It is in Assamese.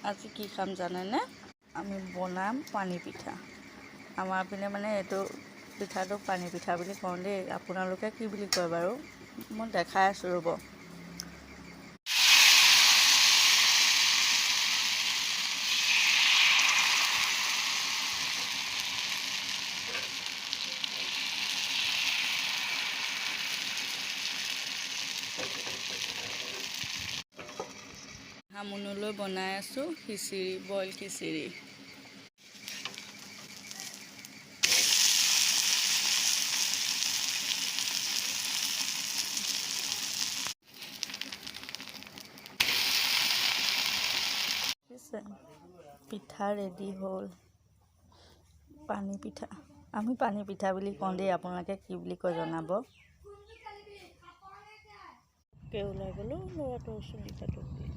আজি কি খাম জানেনে? আমি বনাম পানী পিঠা। আমাৰ পিনে মানে এইটো পিঠাটো পানী পিঠা বুলি কওঁ দেই। আপোনালোকে কি বুলি কয় বাৰু? মই দেখাই আছোঁ, ৰ'ব। হামুনলৈ বনাই আছোঁ খিচিৰি, বইল খিচিৰি। পিঠা ৰেডি হ'ল, পানী পিঠা। আমি পানী পিঠা বুলি কওঁ দেই, আপোনালোকে কি বুলি কয় জনাব। ওলাই গ'লোঁ ল'ৰাটোৰ চুলি কাটো বুলি।